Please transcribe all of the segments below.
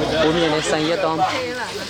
Bun mienh nyei saeng-yietv dorn. Lungh zuangx ga'nangc njang benx hmuangx, ziux dien. Jiem nyaanh zoi baeqc se kaux jienv ziex daaih kungx gorngv kaux wuov, naaiv gaax, naaiv gaax jiem nyaanh zoi baeqc se kaux jienv ziex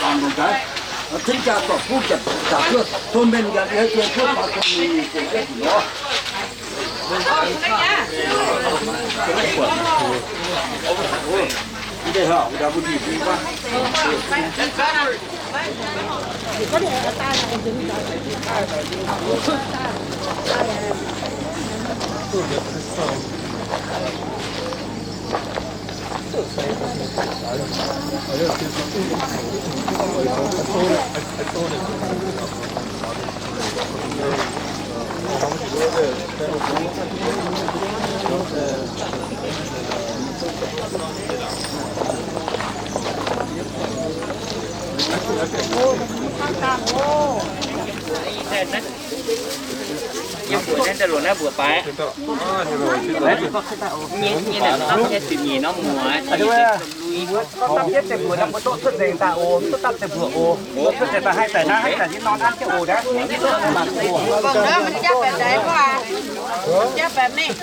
daaih longc gaax, cingx jaa zorc buv janx zaqc cuotv, tov mienh yaac yie jiex cuotv faaux dongh mingh mingh jiex yietv nor. Yiem mbuox naaiv daaih longc naaiv mbuox baaix. Nyei, nyei naaic norm nyei siec nyeic norm muoz. Mbuo dapv jienv deix mbuox, mbuo duqv cuotv nzengc daaih oc, duqv dapv deix mbuox oc. Cuotv nzengc daaih haih daic naaiv, haih daaih nyei norm an jienv oc naaiv. Bung naaiv maiv jaav baeqc deix mv baac, jaav baeqc mingh.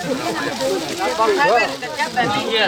Bung naaiv jaav baeqc mingh.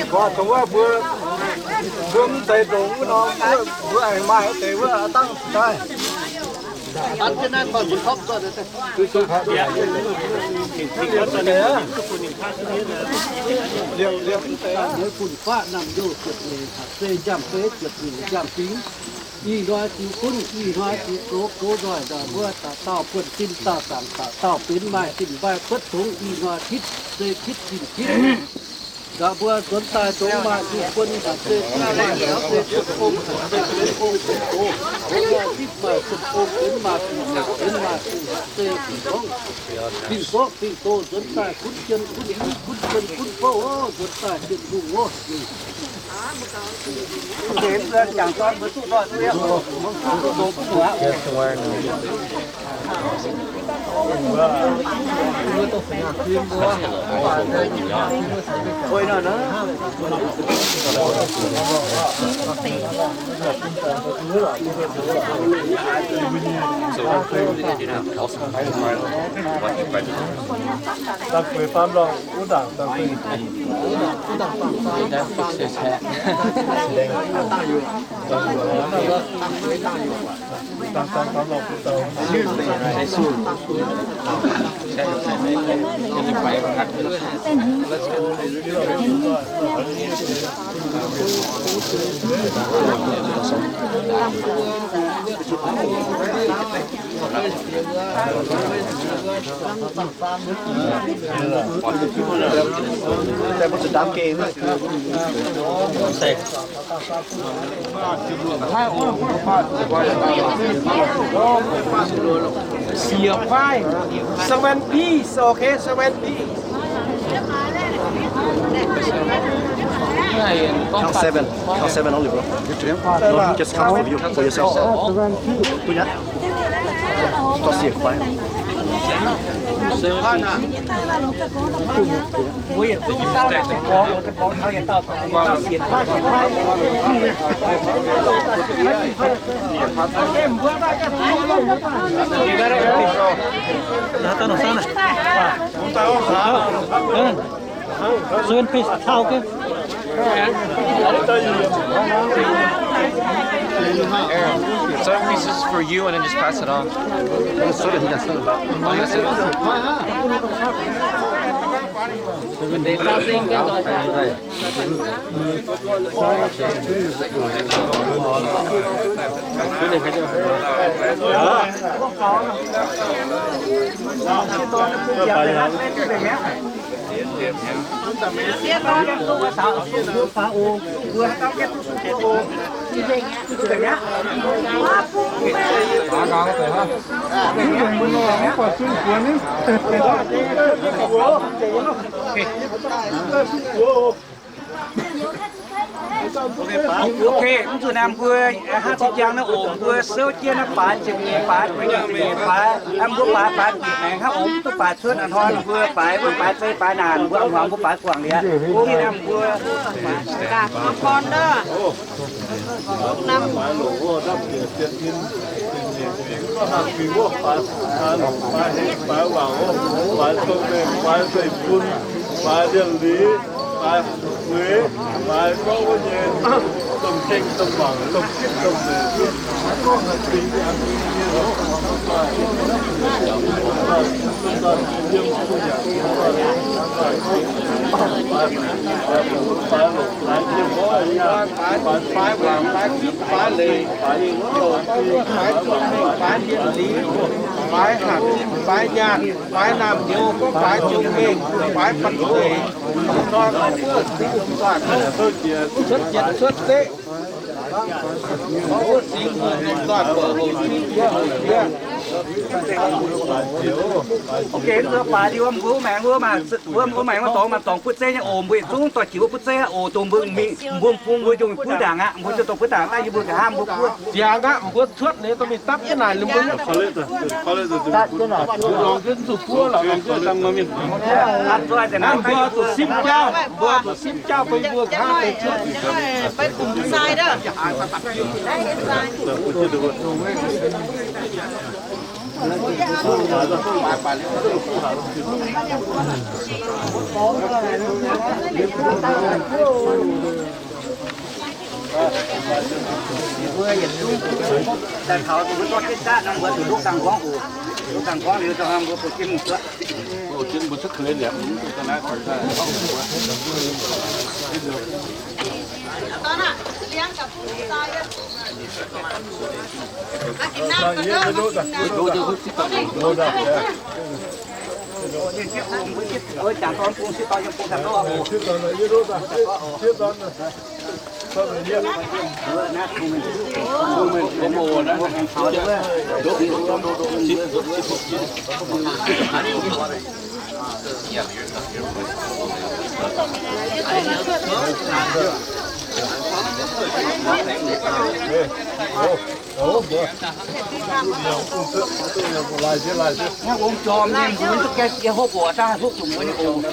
Mbuo, mbuo mv zeiz ndongc wuov nor, mbuo aengx maaih deix wuov dangh daaih. Liemh, liemh mv deix aqv. Fun-faqv naamh njoh ziepc nyeic, caux zei njang-beiv ziepc nyeic njang-fingx. Ih hnoi ziux gunv, ih hnoi ziux gox, gox nzoih ndaaih mbuo dauh dauh buonv-sin, dauh zaangc dauh dauh benx maaih sin mbaih buotv tongx. Ih hnoi kitv se kitv sin kitv. Ndaaih mbuo nzuonx daaih dongh maaih zuqc buonv haic se maaih haic se buonv ong haic se benx ong benx gox. Gox nzoih kitv maaih zuqc ong benx maaih zuqc mengh benx maaih zuqc haic se fingx gorngv, fingx gox fingx gox nzuonx daaih gunv jien gunv hingv, gunv jien gunv fouv oc, nzuonx daaih Tin-Hungh oc. Siex five, seven piece, okay, seven piece. Count seven. Count seven only, bro. Just count for you, for yourself. Count siex five. Seven pieces, okay? Seven pieces for you, and then just pass it on. Ok, mv zuqc naaiv mbuo hnangv zinh jangx naaiv oc, mbuo souv jienv naaiv baaix ziepc nyeic, baaix ziepc nyeic, baaix, mbuo baaix, baaix bieqc maengx hnangv oc, mv duqv baaix cuotv hnoi, mbuo baaix wuov baaix zei baaix naanc, mbuo hmuangx mbuo baaix guangc liuz, mbuo Baaix hatc, baaix nyaanh, baaix naamh nyouz, baaix ziouc mengh, baaix banh zeic, cuotv yietc cuotv zeqv. Ok, mbuo baaix liuz, mbuo maengx wuov, mbuo maengx wuov dorngx, maaih dorngx butv zeiv nyei oc. Mbuo yietc zungv dorh jiex wuov butv zeiv aqv oc. Dongh mbuo mingh, mbuo bung mbuo jungx buov ndaangc aqv. Mbuo ziouc dorh buov ndaangc daaih yie mbuo nqa'haav mbuo buov. Ziangx aqv, mbuo cuotv nyei dorh mingh dapv jienv naaic ninh mbuo. Longc jienv zuqc buov lorqc, longc jienv dangh mingh. Mbuo zuqc simv jauv, mbuo zuqc simv jauv bun mbuo nqa'haav deix cuotv. Mbuo yietc zungv daaih taux mbuo zorqv jienv jaav nor, mbuo zuqc ndoqv dangh nqorngv oc. Ndoqv dangh nqorngv liuz, mbuo zuqc kemv mv zuqv. Hnangv wuov jorm nyei mbuo duqv gaengh jiex hopv oc, dangh hopv zuqc mbuo nyei oc.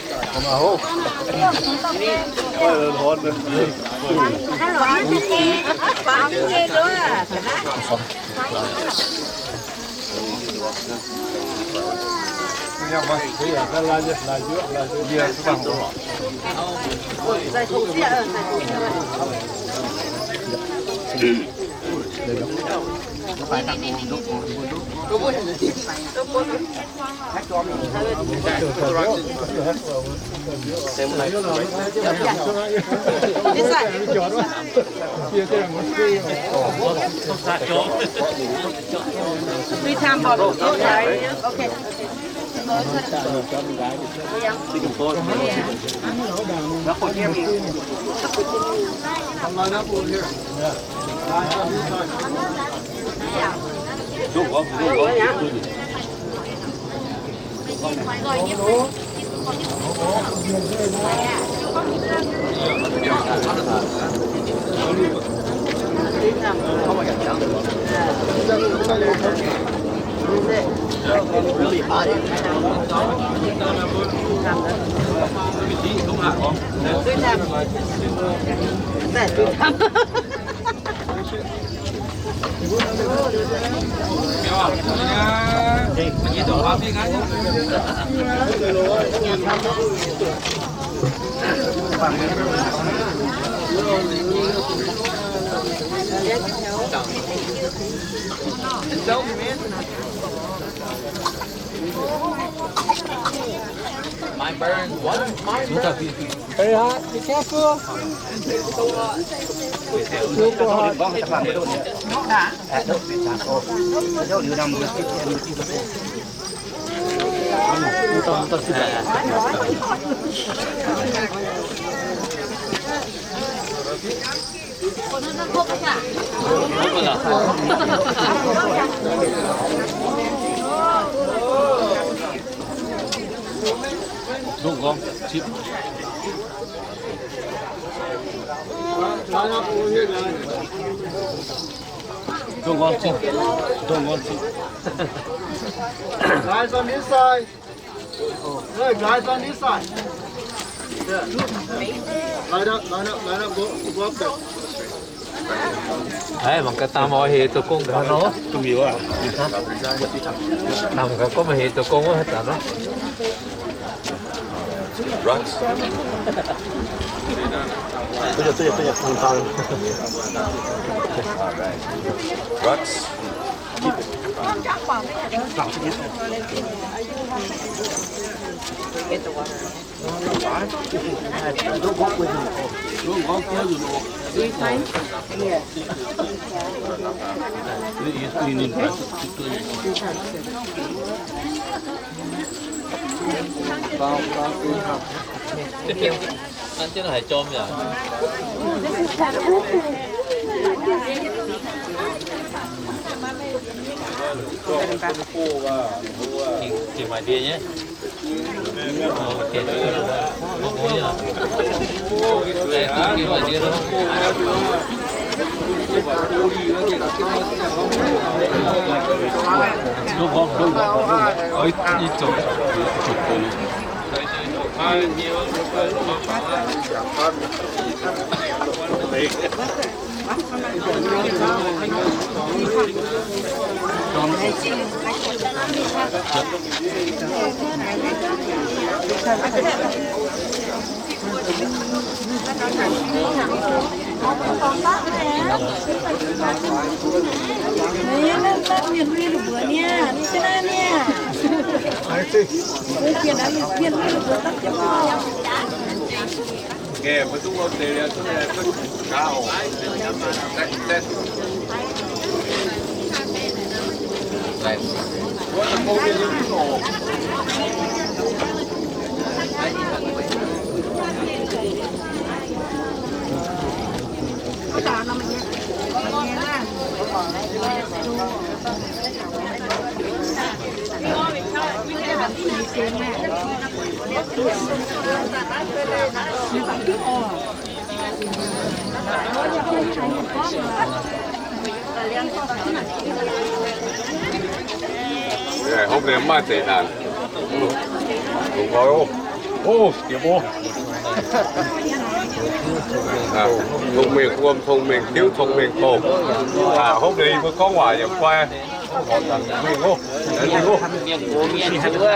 Very hot. Be careful. Super hot. Don't want to. Don't want to. Guys on this side. Hey, guys on this side. Yeah. Line up, line up, line up. Go, go up there. Ê, mangc gaax, dangh mv heix zoux gong gaax nor. Dangh mangc gaax, gorngv mv heix zoux gong wuov zanc nor. Drugs. Drugs. Three times? Yes. Ăn jienv haaix jorm yaac. Gengh, gengh maaih ndie nyei. Hopv liuz maaih deix naanc. Longc nqoi oc. Oc, diex mbuo. Cong-mengh wuom, cong-mengh diuv, cong-mengh bouh. Hopv liuz yie mbuo gorngv waac yaac guai. Mengh oc. Mienh gox mienh zuov.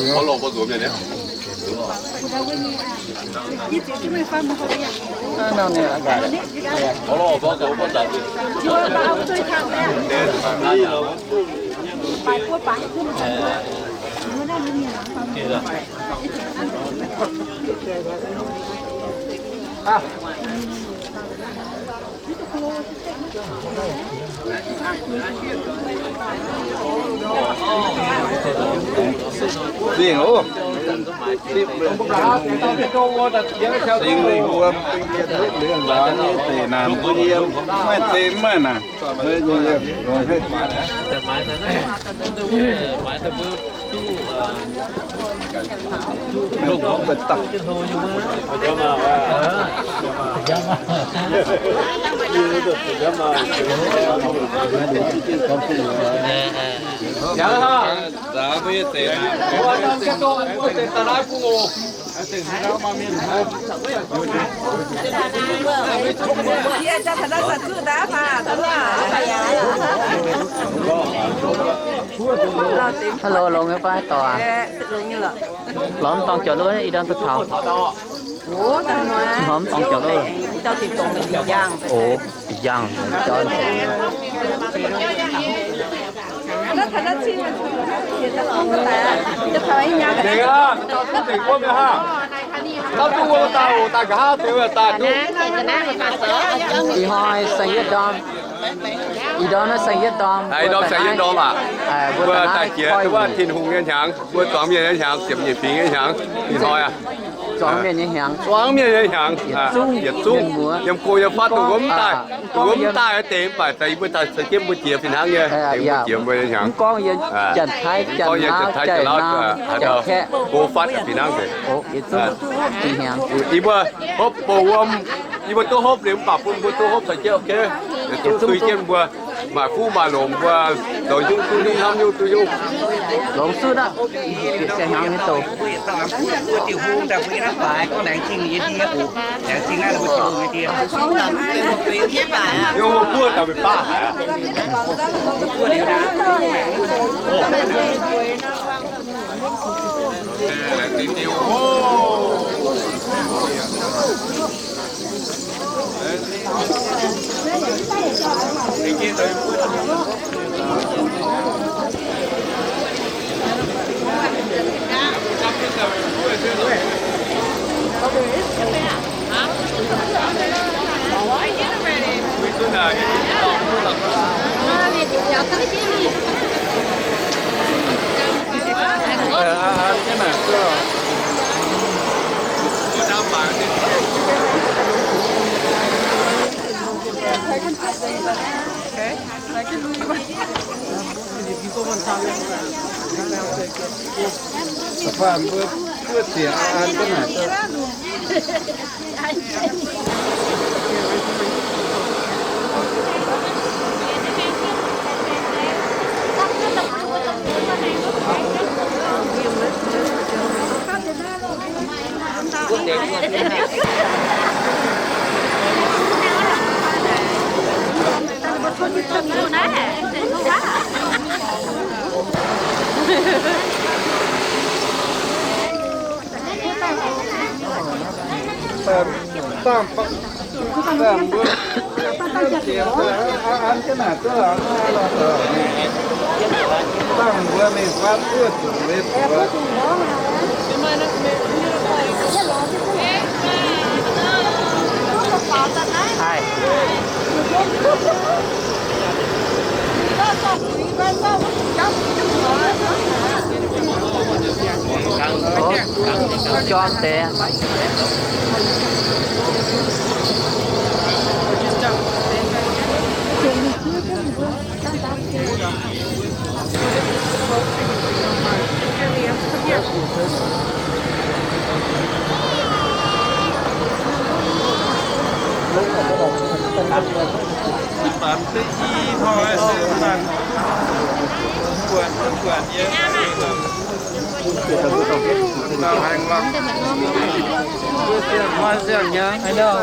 Mv longc mbuo nzuonx mienh niaa. Singx oc. Singx lingh wuom, bingh jienv hopv liuz laanh nyei deic naanc mbuo yiem, maaih deix mv maaih naanc. Hello, longx nyei fai dorh aac? Lorz mv dorngx jauv-louh, ih ndorm duqv taux. Lorz mv dorngx jauv-louh. Oc, bieqc njang. Ih hnoi saeng-yietv ndorm. Ih ndorm naaiv saeng-yietv ndorm. Ih ndorm saeng-yietv ndorm aac? Mbuo daaih jiex wuov Tin-Hungh nyei hnyangx, mbuo zuangx mienh nyei hnyangx, Ziepc Nyeic Fingx nyei hnyangx. Ih hnoi aac. Zuangx mienh nyei hnyangx. Zuangx mienh nyei hnyangx. Yietc zungv, yietc zungv, yiem go yiem fatv, dongh wuov mv daaih, dongh wuov mv daaih deix mv baac, daaih yie mbuo daaih caux jienv mbuo jiex fih hnangv nyei. Yie mbuo jiex mbuo nyei hnyangx. Mv gorngv yiem Janx-Taiv, Janx-Lauv, Janx-Naamh, Janx-Kaeqv, go fatv fih hnangv deix. Yietc zungv hnyangx. Yie mbuo hopv bouh wuom, yie mbuo duqv hopv liuz mv baac bun mbuo duqv hopv caux jienv, ok? Yietc zungv sui jienv mbuo. Maaih fuqv maaih longc mbuo, zoux nyungc duqv nyungc, hnamv nyungc duqv nyungc. Longx duqv aqv. Bieqc siang-hnyangx nyei douc.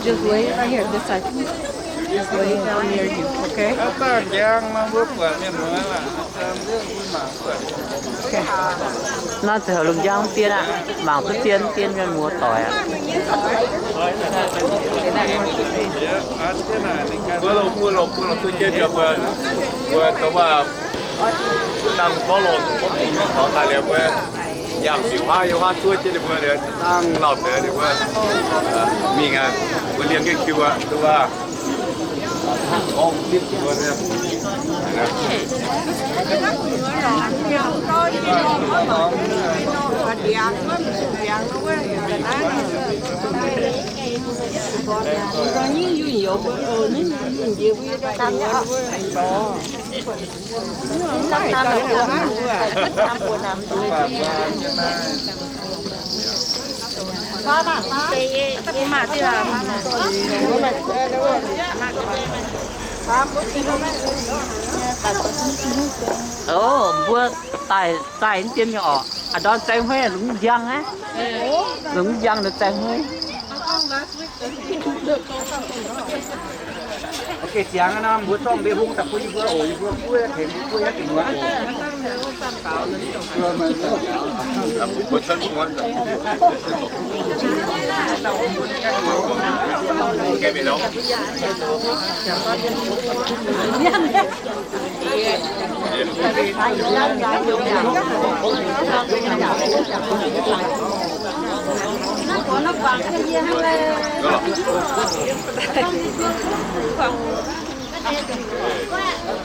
Just wait right here, this side. Just wait down near you, okay? Okay. Naaiv ziouc lungh njang dien aqv, mangc duqv zien dien mienh muoz doic aqv. Mbuo longc, mbuo longc, mbuo longc duqv jienv mbuo, mbuo dongh waac dangh gorngv longc, gorngv dongh mienh taux daaih liuz mbuo yangh sic huaav yiem huaav zuov jienv ninh mbuo liuz dangh lauh deix ninh mbuo mingh aqv. Mbuo lienh jienv kiu aqv, dongh waac Ov, mbuo daaih, daaih mv dien nyei orqc. A'ndorn zaeng huei lungz njang aqv. Lungz njang nor zaeng huei. Ok, ziangx nor mbuo zorqv mbuo hung daaih bun yie mbuo oc, yie mbuo buov tengx mbuo buov nyei dingc muoz oc.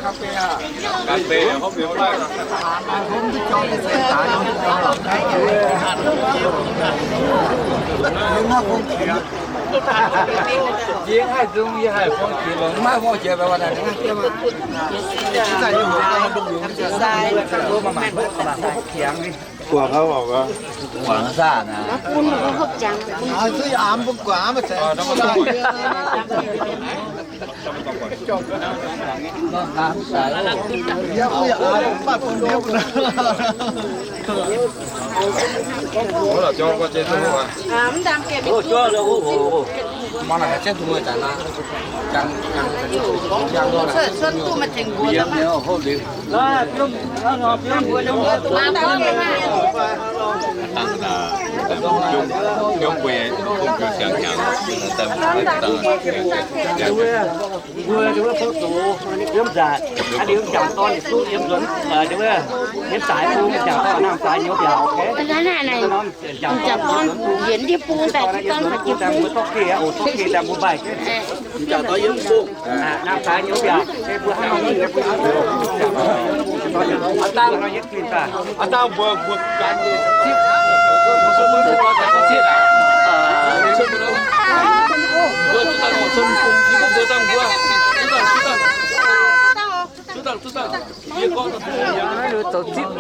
Guangc gaax, guangc gaax. Mbuo wuov fouv zoux yiem nzaac, aa, liuz m'jangc dorn yietc zungv yiem nzuonx, wuov, yiem zaaix bung, m'jangc dorn nangh zaaix nyouz mbiaauc, oc. M'jangc dorn yietc bung daaih, m'jangc dorn mbuo zorqv geh, oc, zorqv geh daaih mbuo mbaih. M'jangc dorn yiem bung. Aa, dangh mbuo, mbuo gan zipv, mbuo zuqc daaih, mbuo zuqc daaih, mbuo zuqc daaih, mbuo zuqc daaih, zuqc daaih, zuqc daaih. Zoux zipv.